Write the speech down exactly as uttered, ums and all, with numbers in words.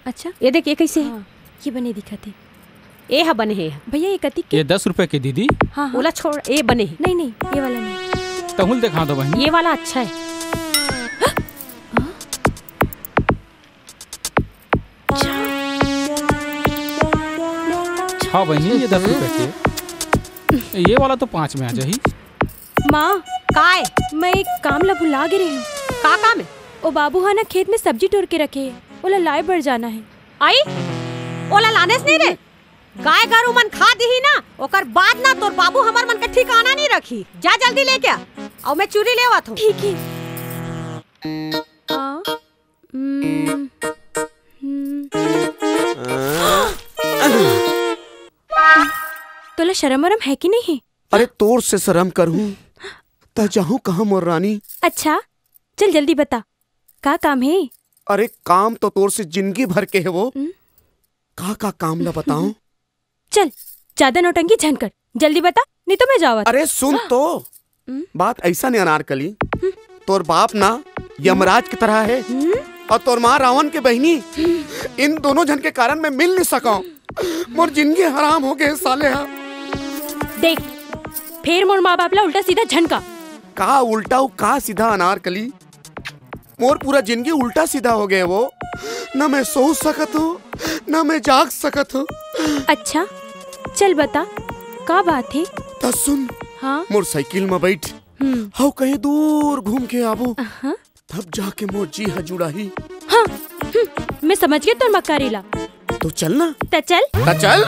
अच्छा, ये देख, ये कैसे है? हाँ, ये बने दिखत हे। ए ह बने हे। भैया, ये कतिक के? ये दस रुपए के दीदी। हाँ, हाँ। ओला छोड़, ए बने हे। नहीं, नहीं, ये वाला नहीं। तहूँ ल देखा दो बहिनी। ये वाला अच्छा है। हाँ बहिनी, ये दस रुपए के। ये वाला तो पाँच में आ जाही। माँ, काय? मैं एक काम ला भुला गे रही हूँ। का काम है? ओ बाबू हा ना खेत में सब्जी टोर के रखे हे, ओला लाए बर जाना है। आई, ओला लानेस नहीं रे। गाय गरु मन खा दिही ना, ओकर बाद ना तोर बाबू हमर मन के ठिकाना नहीं रखी। जा जल्दी लेके आ, अउ मैं चुरी लेवत हूँ। ठीक है। आ, हम्म, हम्म। तोला शरम वरम है कि नहीं है? अरे, तोर से शरम करहूँ त जाहूँ कहाँ, मोर रानी? अच्छा, चल जल्दी बता, का काम है? अरे, काम तो तोर से जिंदगी भर के है वो। हम्म? का का काम ला बताऊं? चल, ज्यादा नौटंकी झन कर, जल्दी बता, नहीं तो मैं जावत। अरे सुन तो, हम्म? बात ऐसा नहीं अनारकली, तोर बाप ना यमराज की तरह है हम्म? और तोर माँ रावण के बहिनी। इन दोनों झन के कारण मैं मिल नहीं सका। मोर जिंदगी हराम हो गए साले हा। देख, फिर मोर माँ बाप ला उल्टा सीधा झन का। का उल्टा अउ का सीधा अनारकली? मोर पूरा जिंदगी उल्टा सीधा हो गए वो। ना मैं सो सकत हूँ, ना मैं जाग सकत हूँ। अच्छा, चल बता, का बात है? त सुन, हाँ? मोर साइकिल में बैठ, हम्म। हव कहीं दूर घूम के आबो, हाँ? तब जाके मोर जी ह जुड़ाही। हाँ, हम्म, मैं समझ गई तोर मक्कारी ला। तो चल ना। त चल। त चल।